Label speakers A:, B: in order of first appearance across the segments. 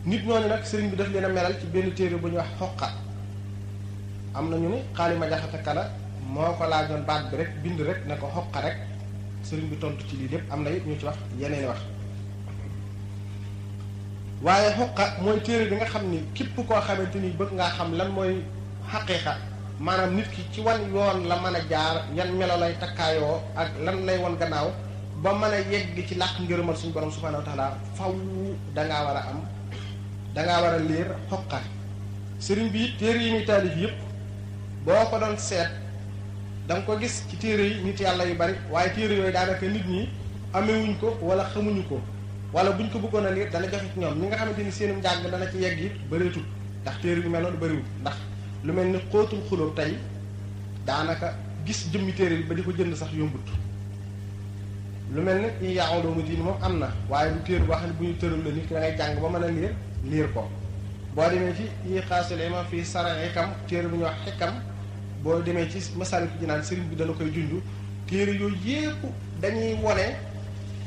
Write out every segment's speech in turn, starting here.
A: nit ñooñu nag sëriñ bi daf leen a melal ci benn téere bu ñuy wax xoqa. am na ñu ne xaalima jaxate kala moo ko laajoon baat bi rek bind rek ne ko xoqa rek sëriñ bi tontu ci lii lépp am na it ñu ci wax yeneen wax waaye xoqa mooy téere bi nga xam ni képp koo xamante ni bëgg ngaa xam lan mooy xaqiiqa maanaam nit ki ci wan yoon la mën a jaar yan melo lay takkaayoo ak lan lay won gannaaw ba mën a yegg ci làq ngërëmal suñu borom subhaanahu wa taala faw dangaa war a am dangaa war a liir xoqa sëriñ bi it téere yi muy taalif yëpp boo ko doon seet da nga ko gis ci téere yi nit yàlla yu bari waaye téere yooyu daanaka nit ñi amewuñ ko wala xamuñu ko wala buñ ko bëggoon a liir dana jafe ci ñoom ñi nga xamante ni seenum njàng dana ci yegg it bëreetul ndax téere yu mel noonu bëriwul ndax lu mel ni xóotul xulóob tey daanaka gis jëmmi téere bi ba di ko jënd sax yombut lu mel ni i yaawloomu diin moom am na waaye du téere boo xam ne bu ñu tëral la nit ki da ngay jàng ba mën a liir ko boo demee ci i xaasul ima fii sara xikam téere bu ñuy wax xikam boo demee ci Masaalikul Jinaan sëriñ bi dana koy junj téere yooyu yépp dañuy wone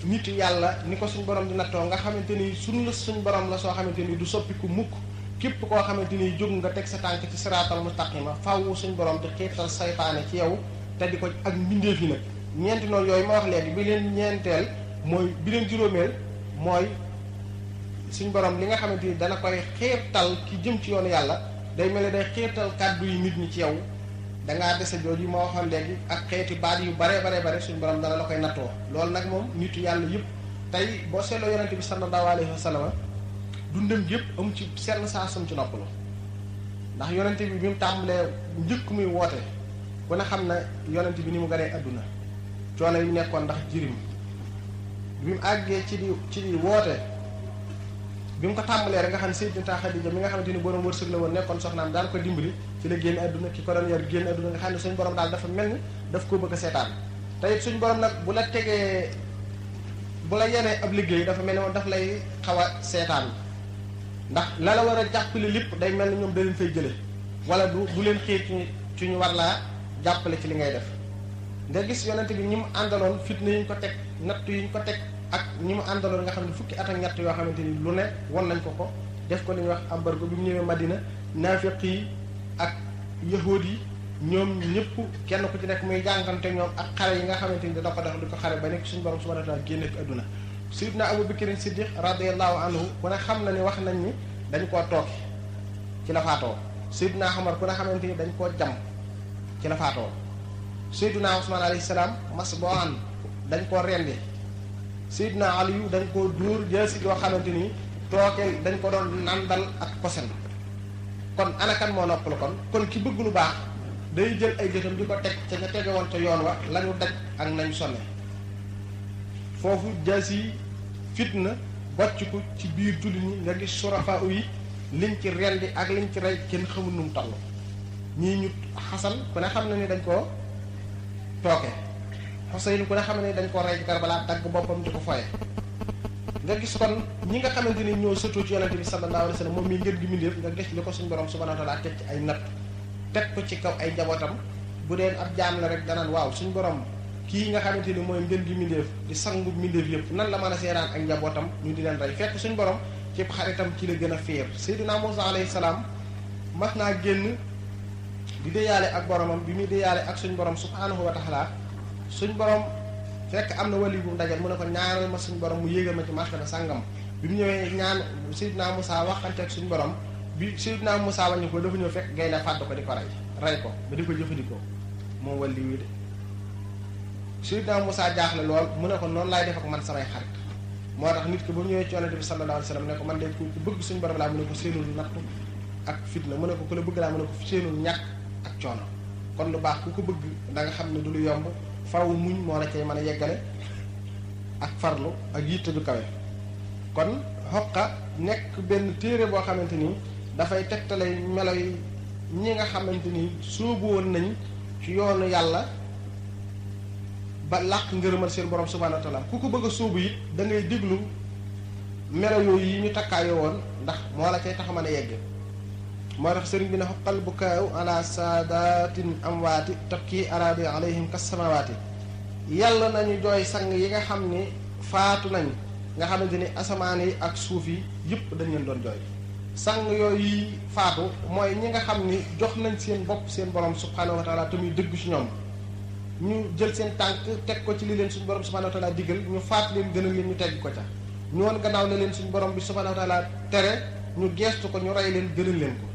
A: nit yàlla ni ko suñ borom di nattoo nga xamante ni suñ borom la soo xamante ni du soppiku mukk képp koo xamante ni jóg nga teg sa tànk ci siraatal mustaqima faaw suñ borom di xiirtal saytaane ci yow te di ko ak mbindeef yi nag ñeenti noonu yooyu ma wax léegi bi leen ñeenteel mooy bi leen juróomeel mooy suñ borom li nga xamante ni dana koy xiirtal ki jëm ci yoonu yàlla day mel ne day xiirtal kàddu yi nit ñi ci yow dangaa dese jooju yi ma waxoon léegi ak xeeti baat yu bare suñ borom dana la koy nattoo loolu nag moom nitu yàlla yëpp tey boo seetloo yonente bi sallallahu alayhi wa sallam dundam yëpp am ci senn saa sum ci noppalu ndax yonente bi mu tàmbalee njëkk muy woote ku ne xam na yonente bi ni mu gënee adduna coono yi nekkoon ndax jirim bi mu àggee ci di woote bi mu ko tàmbalee rek nga xam ne Sayyidatuna Xadija mi nga xamante ni borom wërsëg la woon nekkoon soxnaam daan ko dimbali ci la génn adduna ki ko doon yor génn adduna nga xam ne suñu borom daal dafa mel ni daf koo bëgg a seetaan te it suñu borom nag bu la tegee bu la yenee ab liggéey dafa mel ni moom daf lay xaw a seetaan ndax la war a jàppale lépp day mel ni ñoom da leen fay jële wala du leen xiir ci ñu war laa jàppale ci li ngay def nga gis yonente bi ñi mu àndaloon fitna yi ñu ko teg natt yi ñu ko teg ak ñi mu àndaloon nga xam ne fukki at ak ñett yoo xamante ni lu ne won nañ ko def ko li ñuy wax embargo bi mu ñëwee Madina naafiq yi ak yahuud yi ñoom ñëpp kenn ku ci nekk muy jàngante ñoom ak xare yi nga xamante ni da ko def di ko xare ba nekk suñu borom subhanahu wa ta'ala génne ko adduna Sayyidina Abu Bakr Siddiq radiyallahu anhu ku ne xam na ni wax nañ ni dañ koo tooke ci la faatoo Sayyidina Umar ku ne xamante ni dañ koo jam ci la faatoo Sayyidina Usman alayhi salaam mas boo an dañ koo rendi Sayyidina Aliyu dañ koo dóor jaasi yoo xamante ni tooke dañ ko doon nandal ak posen kon anakan moo noppalu kon ki bëgg lu baax day jël ay jëtam di ko teg ca ña tege woon ca yoon wa lañu daj ak nañ sonne foofu jaasi fitna bocc ko ci biir jullit ñi nga gis surafa yi liñ ci rendi ak liñ ci rey kenn xamul nu mu toll ñii ñu Xasan ku ne xam na ni dañ koo tooke Xuseyn ku ne xam ne dañ koo rey ci Karbala dagg boppam di ko foye nga gis kon ñi nga xamante ni ñoo sëtoo ci yonente bi sallallahu alayhi wa sallam moom mii ngeen gi mindéef nga gis li ko suñu borom subhanahu wa ta'ala teg ci ay natt teg ko ci kaw ay njabootam bu dee ab jaam la rek danaan waaw suñu borom kii nga xamante ni mooy ngeen gi mindéef di sangu mindéef yëpp nan la mën a seeraan ak njabootam ñu di leen rey fekk suñu borom ci xaritam ci la gën a féer Seydina Muusa alayhi salaam mas naa génn di déyaale ak boromam bi muy déyaale ak suñu borom subhanahu wa ta'ala suñu borom fekk am na wali bu mu dajal mu ne ko ñaanal ma suñu borom mu yéegal ma ci martaba sàngam bi mu ñëwee ñaan Seydina Muusa waxante ak suñu borom bi Seydina Muusa wañu ko dafa ñëw fekk gaynde fàdd ko di ko rey ko ba di ko jëfandikoo moom wali wi de Seydina Muusa jaaxle lool mu ne ko noonu laay def ak man samay xarit moo tax nit ki ba ñëwee ci yonente bi sallallahu alayhi wa sallam ne ko man de ku bëgg suñu borom laa mu ne ko seenul nattu ak fitna mu ne ko ku la bëgg laa mu ne ko seenul ñàkk ak coono kon lu baax ku ko bëgg da nga xam ne du lu yomb faw muñ moo la cay mën a yeggale ak farlu ak yitte ju kawe kon xoqa nekk benn téere boo xamante ni dafay tegtale melo yi ñi nga xamante ni sóobu woon nañ ci yoonu yàlla ba làq ngërëmal seen borom subhanahu wa ta'ala ku ko bëgg a sóobu it da ngay déglu melo yooyu yi ñu takkaayoo woon ndax moo la cay tax a mën a yegg moo tax sëriñ bi ne xoqal bu kaaw ala saadatin amwaati tokki arabi alayhim kas samawaati yàlla nañu jooy sang yi nga xam ni faatu nañ nga xamante ni asamaan yi ak suuf yi yëpp dañ leen doon jooy. sang yooyu faatu mooy ñi nga xam ni jox nañ seen bopp seen borom subhanahu wa taala te muy dëgg ci ñoom ñu jël seen tànk teg ko ci li leen suñu borom subhanahu wa taala digal ñu faat leen gënal leen ñu tegg ko ca ñu woon gannaaw la leen suñu borom bi subhanahu wa taala tere ñu geestu ko ñu rey leen gënal leen ko.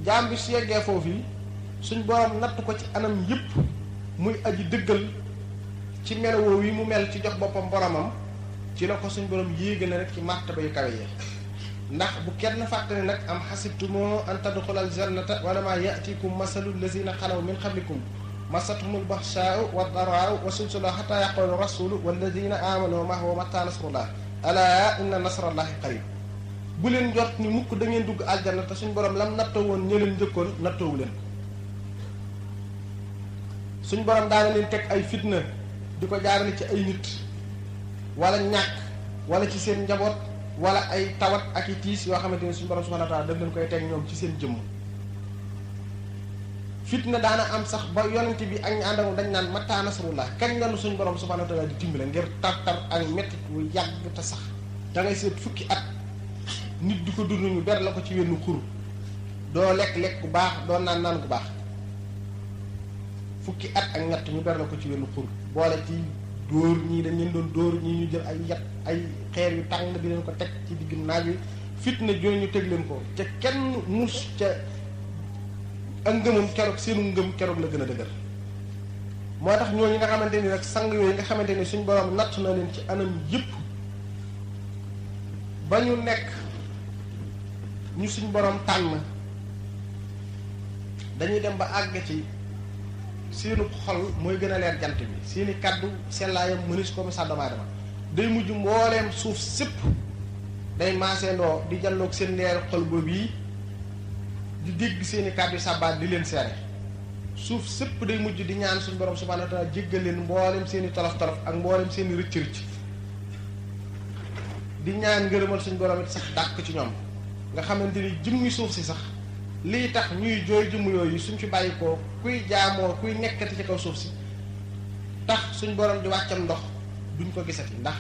A: jaam bi su yeggee foofu yi suñ borom natt ko ci anam yëpp muy aji dëggal ci melowoo yi mu mel ci jox boppam boromam ci la ko suñ borom yéege na rek ci martaba yu kawe yi. ndax bu kenn fàttali nag am xasibtumoo an tadxulal jannata wala maa yatikum masalu lazina xalaw min qablikum masathumul baxshaau wa daraau wa sulsula xata yaqulu rasulu walladina amanu mahu mata nasrullah ala inna nasrallahi qarib. bu leen jot ni mukk da ngeen dugg aljanna te suñ borom lam nattoo woon ñë leen njëkkoon nattoowu leen ko. suñ borom daana leen teg ay fitna di ko jaarale ci ay nit wala ñàkk wala ci seen njaboot wala ay tawat ak i tiis yoo xamante ni suñu borom subhanahu wa taala daf leen koy teg ñoom ci seen jëmm. fitna daana am sax ba yonent bi ak ñu ànd ak dañ naan mata nasrullah kañ la suñu borom subhanahu wa taala di dimbale ngir tar-tar ak mettit wu yàgg te sax da ngay seet fukki at nit di ko dund ñu ber la ko ci wenn xur doo lekk-lekk bu baax doo naan gu baax fukki at ak ñett ñu ber la ko ci wenn xur boole ci dóor ñii dañ leen doon dóor ñii ñu jël ay yat ay xeer yu tàng di leen ko teg ci digg naaj wi fitna jooju ñu teg leen ko te kenn mus ca ak ngëmam keroog seenu ngëm keroog la gën a dëgër. moo tax ñooñu nga xamante ni rek sang yooyu nga xamante ni suñ borom natt na leen ci anam yëpp ba ñu nekk ñu suñ borom tànn dañuy dem ba àgg ci seenu xol mooy gën a leer jant bi seeni kaddu sellaayam mënis ko misaal doomu aadama day mujj mbooleem suuf sépp day maaseendoo di jalloog seen leer xol boobu yi di dégg seeni kaddu yi sàbbaat di leen seere suuf sépp day mujj di ñaan suñu borom subhanahu wa taala jéggal leen mbooleem seeni tolof-tolof ak mbooleem seeni rëcc-rëcc di ñaan ngërëmal suñu borom it sax dàq ci ñoom nga xamante ni jëmmi suuf si sax lii tax ñuy jooy jëmm yooyu suñ ci bàyyi ko kuy jaamoo kuy nekkati ci kaw suuf si tax suñ borom di wàccam ndox duñ ko gisati ndax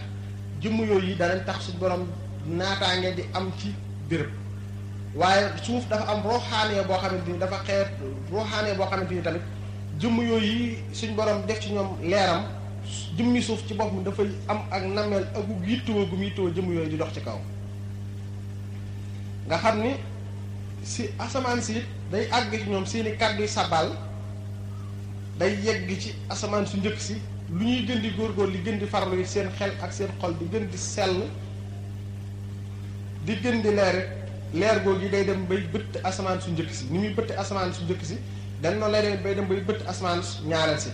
A: jëmm yooyu danañ tax suñ borom naataange di am ci béréb. waaye suuf dafa am ruuxaanee boo xamante ni dafa xeet ruuxaanee boo xamante ni tamit jëmm yooyu suñ borom def ci ñoom leeram jëmmi suuf ci boppam dafay am ak nameel ak yittewoo gu mu yittewoo jëmm yooyu di dox ci kaw nga xam ni si asamaan si it day àgg ci ñoom seeni kàddu yi sabal day yegg ci asamaan su njëkk si lu ñuy gën di góorgóor li gën di farlu yi seen xel ak seen xol di gën di sell di gën di leer googu yi day dem bay bëtt asamaan su njëkk si ni muy bëtt asamaan su njëkk si dañ noonu lay dem bay dem bay bëtt asamaan su ñaareel si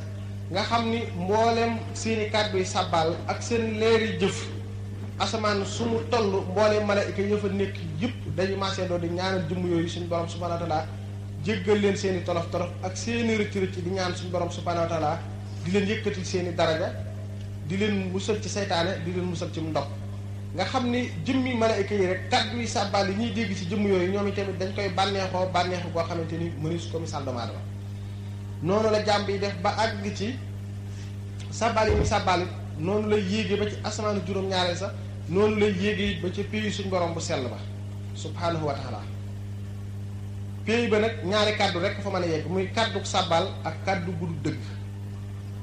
A: nga xam ni mbooleem seeni kàddu yi sabal ak seen leeri jëf asamaan su mu toll mbooleem malaayika yi fa nekk yëpp dañu marché doo di ñaanal jëmm yooyu suñu borom subhanahu wa taala jéggal leen seeni tolof tolof ak seeni rëcc-rëcc di ñaan suñu borom subhanahu wa taala di leen yëkkati seeni daraja di leen musal ci seytaane di leen musal ci ndox nga xam ni jëmmi malaayika yi rek kàddu yi sàbbaal yi ñuy dégg ci jëmm yooyu ñoom itamit dañ koy bànneexoo bànneexu boo xamante ni mënees ko misaal doomu aadama noonu la jàmm bi def ba àgg ci sàbbaal yi muy sàbbaal it noonu lay yéege ba ci asamaanu juróom-ñaareel sax noonu lay yéege ba ci pays suñ borom bu sell ba subhanahu wa taala pays ba nag ñaari kàddu rek fa mën a yegg muy kàddu sàbbaal ak kàddu gudd dëgg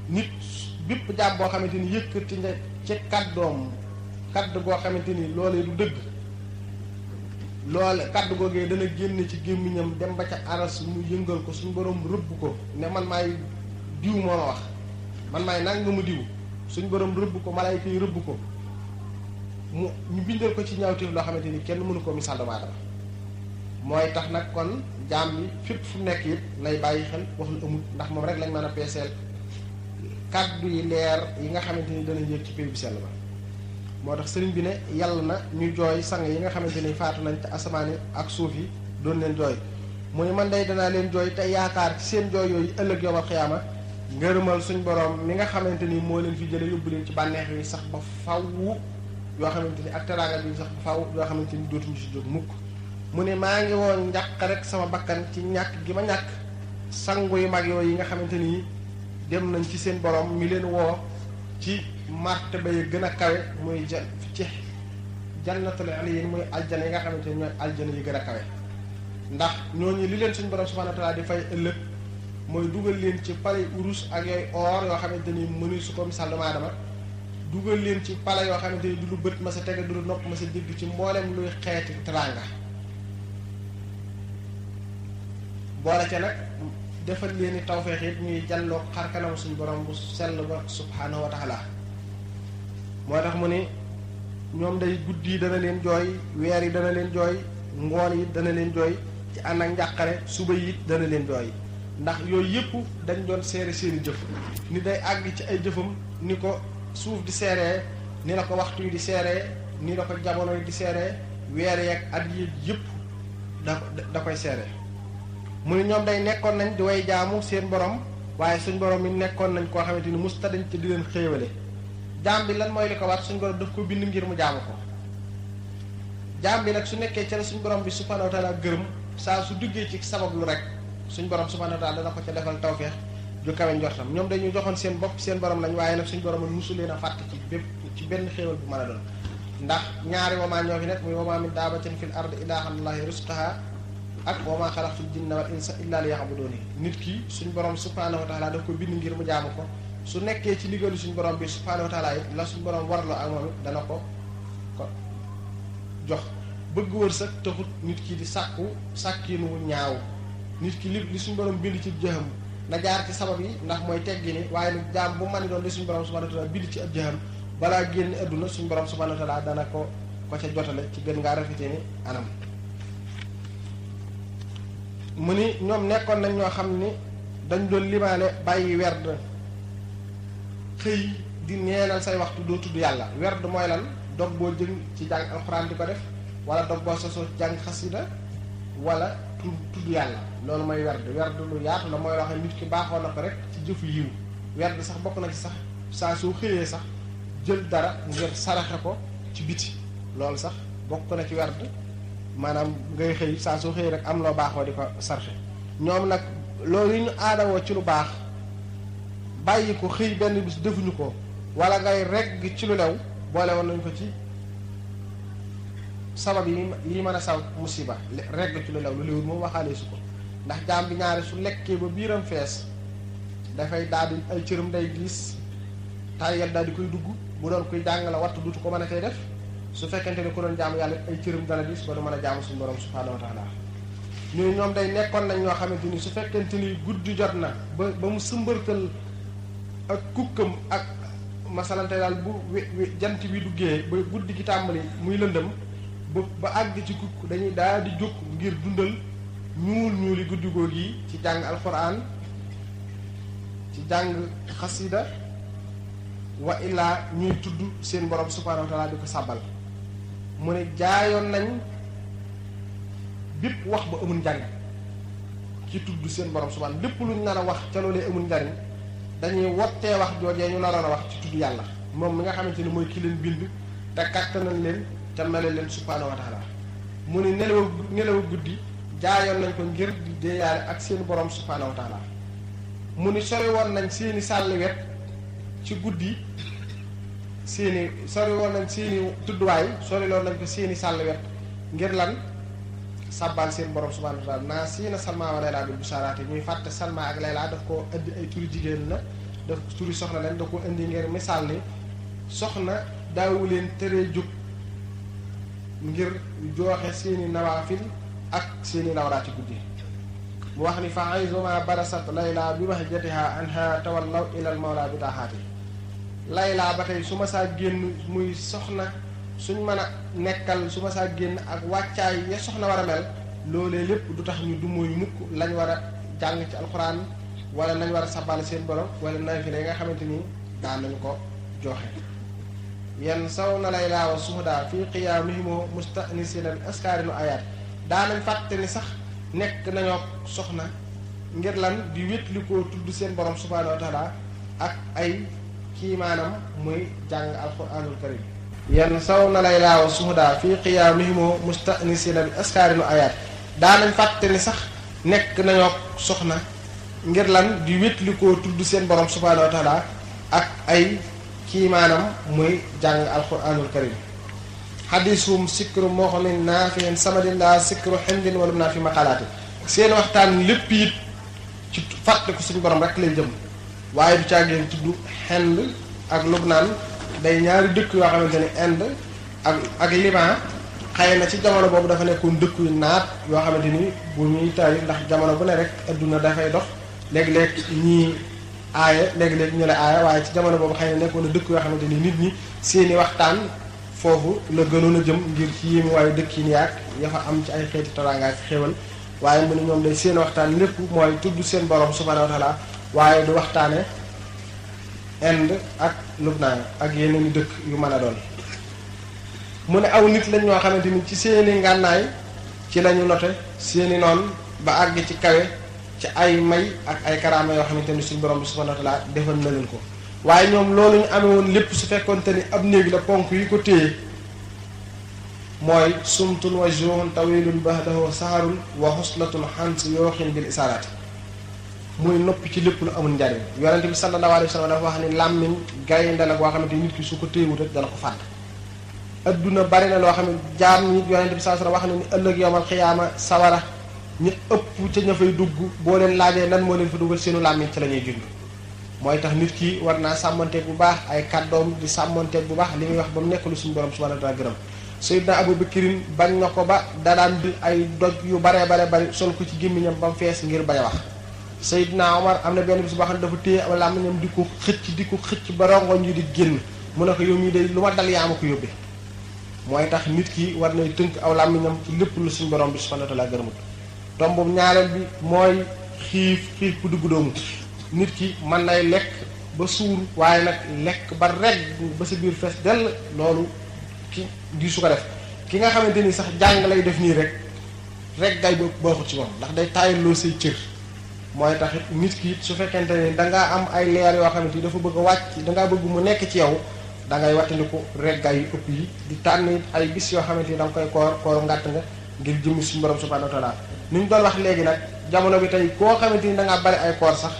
A: nit bépp jàmm boo xamante ni yëkkati nga ci kàddoom kàddu goo xamante ni loolee du dëgg loole kàddu googee dana génn ci gémmiñam dem ba ca aras mu yëngal ko suñ borom rëbb ko ne man maay diw moo ma wax man maay nang nga mu diw suñ borom rëbb ko malaayka yi rëbb ko mu ñu bindal ko ci ñaawteef loo xamante ni kenn mënu ko misaal doomu aadama mooy tax nag kon jaam bi fépp fu nekk it nay bàyyi xel wax lu amul ndax moom rek lañ mën a peeseel kàddu yi leer yi nga xamante ni dana yéeg ci pays bu sell ba moo tax sëriñ bi ne yàlla na ñuy jooy sang yi nga xamante ni faatu nañ te asamaani ak suuf yi doon leen jooy mu ne man day danaa leen jooy te yaakaar ci seen jooy yooyu ëllëg yowmal xiyaama ngërëmal suñ borom mi nga xamante ni moo leen fi jële yóbbu leen ci bànneex yi sax ba faw yoo xamante ni ak teraanga bi sax ba faw yoo xamante ni dootuñu si jóg mukk mu ne maa ngi woon njàq rek sama bakkan ci ñàkk gi ma ñàkk sangu yu mag yooyu yi nga xamante ni dem nañ ci seen borom mi leen woo ci martaba yi gën a kawe muy ci jannatul aliyin muy aljana yi nga xamante ne ñooy aljana yi gën a kawe ndax ñooñu li leen suñu borom subhanahu wa taala di fay ëllëg mooy dugal leen ci palais urus ak yooyu or yoo xamante ni mënu su ko misaal doomu aadama dugal leen ci palais yoo xamante ni du lu bët ma sa tege du lu nopp ma sa dégg ci mboolem luy xeeti teraanga boole ca nag defal leen i tawfeex it ñuy jàlloo xarkanam suñu borom bu sell ba subhanahu wa taala moo tax mu ni ñoom day guddi yi dana leen jooy weer yi dana leen jooy ngoon yi dana leen jooy ci ànd ak njàqare suba yi dana leen jooy ndax yooyu yëpp dañ doon seere seeni jëf ni day àgg ci ay jëfam ni ko suuf di seeree ni la ko waxtu yi di seeree ni la ko jamono yi di seeree weer yeeg at yi yëpp da koy seere mu ne ñoom day nekkoon nañ di way jaamu seen borom waaye suñ borom mi nekkoon nañ koo xamante ni musta dañ ci di leen xéewale jaam bi lan mooy li ko war suñ borom daf ko bind ngir mu jaamu ko jaam bi nag su nekkee ca la suñ borom bi subhanahu wa taala gërëm saa su duggee ci sabab lu rek suñ borom subhanahu wa taala dana ko ca defal tawfeex ju kawe njortam ñoom dañu joxoon seen bopp seen borom lañ waaye nag suñ borom musu leen a fàtte ci benn xéewal bu mën a doon ndax ñaari wamaa ñoo fi nekk muy wamaa min daabatin fil ardi illaa alallahi rizquhaa ak wamaa xalaqtul jinna wal insa illaa liya'buduun nit ki suñ borom subhanahu wa taala daf ko bind ngir mu jaamu ko su nekkee ci ndigalu suñ borom bi subhanahu wa taala it la suñ borom warloo ak moom it dana ko jox bëgg wërsëg taxut nit ki di sàkkiinu wu ñaaw nit ki li suñ borom bind ci jëxam na jaar ci sabab yi ndax mooy teggi ni waaye nag jaam bu mën doon li suñ borom subhanahu wa taala bind ci ab jëxam balaa génn adduna suñ borom subhanahu wa taala dana ko ca jotale ci gën ngaa rafetee ni anam mu ni ñoom nekkoon nañ ñoo xam ni dañ doon limaale bàyyi werd xëy di neenal say waxtu doo tudd yàlla werd mooy lan dog boo jëm ci jàng alxuraan di ko def wala dog boo sosoo jàng xasida wala tudd yàlla loolu mooy werd lu yaatu la mooy loo xam ne nit ki baaxoo na ko rek ci jëfu yiw werd sax bokk na ci sax saa soo xëyee sax jël dara ngir saraxe ko ci biti loolu sax bokk na ci werd maanaam ngay xëy saa soo xëyee rek am loo baaxoo di ko sarxe ñoom nag loolu yi ñu aadawoo ci lu baax bàyyi ko xëy benn bis defuñu ko wala ngay regg ci lu lew boole woon nañu ko ci sabab yi mën a saw musiba regg ci lu lew lu léwul moom waxaale su ko ndax jaam bi ñaari su lekkee ba biiram fees dafay daal di ay cëram day diis tàyyel daal di koy dugg bu doon koy jàng la wattu dutu ko mën a tey def su fekkente ne ku doon jaamu yàlla ay cëram dana diis ba du mën a jaamu suñu borom subhanahu wa taala ñoom day nekkoon nañ ñoo xamante ni su fekkente ni guddi jot na ba mu sëmbërtal ak kukkam ak masalante daal bu jant bi duggee ba guddi gi tàmbali muy lëndëm ba àgg ci kukk dañuy daal di jóg ngir dundal ñuuli guddi googu yi ci jàng alxuraan ci jàng xasida wa illaa ñuy tudd seen borom subhanahu wa taala di ko sàbbal mu ne jaayoon nañ bépp wax ba amul njariñ ci tudd seen borom subhanahu lépp luñ nar a wax ca loolee amul njariñ dañuy wottee wax joojee ñu naroon a wax ci tudd yàlla moom mi nga xamante ni mooy ki leen bind te kàttanal leen te mele leen subhanahu wa taala mu ne nelaw guddi jaayoon nañ ko ngir di déeyaale ak seen borom subhanahu wa taala mu ni sori woon nañ seeni sàlli wet ci guddi sori woon nañ seeni tudduwaay sori loon nañ ko seeni sàlli wet ngir lan sàbbal seen borom subhanahu wa taala naa siina salma wa laylaa bil bushaaraati ñuy fàtte salma ak laylaa daf ko indi ay turi jigéen la daf turi soxna leen da ko indi ngir misaal ni soxna daawu leen teree jóg ngir jooxe seeni nawaafil ak seeni lawraat ci guddi mu wax ni fa aysuma barasat laylaa bi mahjatiha anha tawallaw ilal mawla bi taaxaati laylaa ba tey su ma saa génn muy soxna suñ mën a nekkal su ma saa génn ak wàccaay ya soxna war a mel loolee lépp du tax ñu du mooy mukk lañ war a jàng ci alxuraan wala nañ war a sabal seen borom wala naafile yi nga xamante ni daan nañ ko joxe yenn saw na laylaa wa suhda fii qiyaamihim mustanisina bi askaarinu ayaat daanañ fàtte ni sax nekk nañoo soxna ngir lan di wétli koo tudd seen borom subhaanahu wa taala ak ay kii maanaam muy jàng alxuraanul karim yenn saw na laylaa wa suhda fii qiyaamihim mustanisina bi askaarinu ayaat daanañ fàtte ni sax nekk nañoo soxna ngir lan di wétli koo tudd seen borom subhaanahu wa taala ak ay kiimaanam muy jàng alquranul karim xadisum sikru moo xam ne naafiin samadin laa sikru xindin wala naa fi maqalaati seen waxtaan lépp it ci fàtte ko suñu borom rek lay jëm waaye du caageen tudd Hind ak Lubnaan day ñaari dëkk yoo xamante ne Inde ak Liban xëy na ci jamono boobu dafa nekkoon dëkk yu naat yoo xamante ni bu ñuy tari ndax jamono bu ne rek adduna dafay dox léeg-léeg ñii aaya léeg-léeg ñu la aaya waaye ci jamono boobu xëy na nekkoon na dëkk yoo xamante ni nit ñi seeni waxtaan foofu la gënoon a jëm ngir ci yéemu waaye dëkk yi yaag ya fa am ci ay xeeti teraanga ak xéwal waaye mu ne ñoom day seen waxtaan lépp mooy tudd seen borom subhanahu wa taala waaye du waxtaane Inde ak Lubnaan ak yeneen i dëkk yu mën a doon mu ne aw nit lañ ñoo xamante ni ci seeni ngànnaay ci lañu note seeni noon ba àgg ci kawe ci ay may ak ay karaama yoo xamante ni suñu borom bi subhanahu wa taala defal na leen ko waaye ñoom loolu ñu amee woon lépp su fekkoonte ni ab néeg la ponk yi ko téye mooy sumtun wa juhun tawilun bahdahu saharun wa xuslatun xans yooxin bil isaaraati muy noppi ci lépp lu amul njariñ yonente bi sallallahu alayhi wa sallam dafa wax ni làmmiñ gaynde la boo xamante ni nit ki su ko téyewut rek dana ko fàdd adduna bari na loo xam ne jaam ñi yonente bi sallallahu alayhi wa sallam wax na ni ëllëg yowmal xiyaama sawara ñu ëpp ca ña fay dugg boo leen laajee lan moo leen fa dugal seenu làmmiñ ci la ñuy jund mooy tax nit ki war naa sàmmonteeg bu baax ay kàddoom di sàmmonteeg bu baax li muy wax ba mu nekk lu suñu borom subhanahu wa taala gërëm Sayyidna Abu Bakrin bañ na ko ba dadaan bi ay doj yu bare bari sol ko ci gémmiñam ba mu fees ngir bañ a wax Sayyidna Omar am na benn bis boo xam ne dafa téye aw làmmiñam di ko xëcc ba rongoñ yi di génn mu ne ko yow mii de lu ma dal yaa ma ko yóbbee mooy tax nit ki war nay tënk aw làmmiñam ci lépp lu suñu borom bi subhanahu wa taala gërëmut tombu ñaareel bi mooy xiif bu dugg doomu nit ki mën nay lekk ba suur waaye nag lekk ba regg ba sa biir fees dell loolu ki di su ko def ki nga xamante ni sax jàng lay def nii rek gay baaxut ci moom ndax day taayalloo say cër mooy tax nit ki su fekkente ni dangaa am ay leer yoo xamante ni dafa bëgg a wàcc dangaa bëgg mu nekk ci yow da ngay wattandiku reggaay yu ëpp yi di tànn ay bis yoo xamante ni da nga koy kooru ngàtt nga ngir jëmmi suñu borom subhanahu wa taala ni ñu doon wax léegi nag jamono bi tey koo xamante ni dangaa bari ay koor sax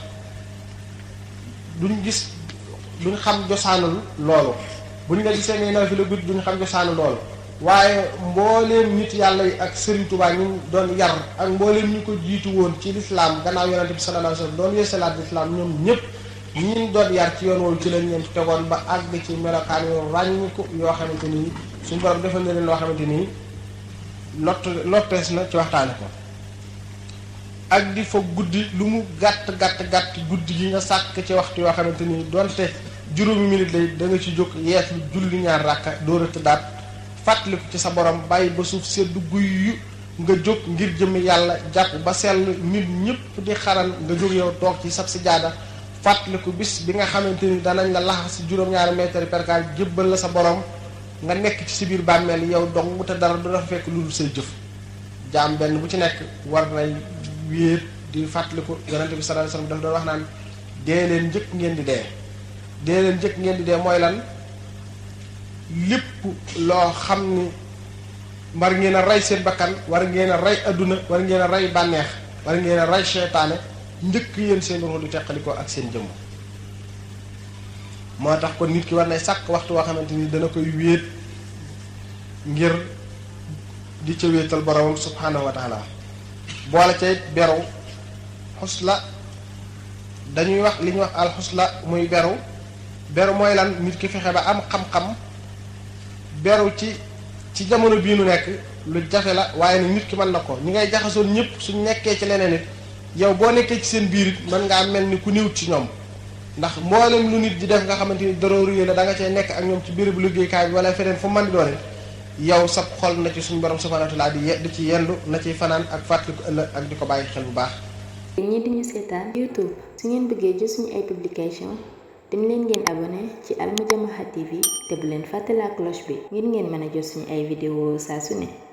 A: duñ xam josaanul loolu buñ la gisee ngay naafila guddi duñ xam josaanul loolu waaye mbooleem nit yàlla yi ak Serigne Touba ñu doon yar ak mbooleem ñu ko jiitu woon ci lislaam gannaaw yonente bi sallallahu alayhi wasallam doon yeesalaat lislaam ñoom ñëpp ñin doon yar ci yoon woowu ci lañ leen tegoon ba àgg ci melokaan yoo ràññiku yoo xamante nii suñu borom defal na leen loo xamante nii lottees na ci waxtaane ko ak di fa guddi lu mu gàtt guddi gi nga sàkk ci waxtu yoo xamante ni donte juróomi minute lay da nga ci jóg yees lu julli ñaar ràkka door a tëddaat fàttaliku ci sa borom bàyyi ba suuf seddu guy yu nga jóg ngir jëmmi yàlla jàpp ba sell nit ñëpp di xaran nga jóg yow toog ci sab si jaada fàttaliku bis bi nga xamante ni danañ la laxas si juróom-ñaari mètre percal jébbal la sa borom nga nekk ci si biir bàmmeel yow dong te dara du dafa fekk lu dul say jëf jaam benn bu ci nekk war nay wéet di fàttaliku yonente bi sallallahu alayhi wasallam dafa doon wax naan dee leen njëkk ngeen di dee mooy lan lépp loo xam ni war ngeen a rey seen bakkan war ngeen a rey adduna war ngeen a rey bànneex war ngeen a rey seytaane njëkk yéen seen ruux di teqalikoo ak seen jëmm moo tax kon nit ki war nay sàkk waxtu woo xamante ni dana koy wéet ngir di ca wéetal boromam subhanahu wa taala boole ca it beru xusla dañuy wax li ñuy wax alxusla muy beru mooy lan nit ki fexe ba am xam-xam beru ci jamono bii nu nekk lu jafe la waaye nag nit ki mën na ko ñi ngay jaxasoon ñëpp suñ nekkee ci leneen it yow boo nekkee ci seen biir it mën ngaa mel ni ku néewut ci ñoom ndax mboolem lu nit di def nga xamante ni daroori la da nga cee nekk ak ñoom ci bérébu liggéeykaay bi wala feneen fu mën di doone yow sab xol na ci suñu borom subhanahu wa ta'ala di ci yendu na ciy fanaan ak fàttaliku ëllëg ak di ko bàyyi xel bu baax.
B: ñii di ñu seetaan YouTube su ngeen bëggee jot suñu ay publication dem leen ngeen abonné ci Al Moujamahad TV te bu leen fàtte la cloche bi ngir ngeen mën a jot suñu ay vidéo saa su ne.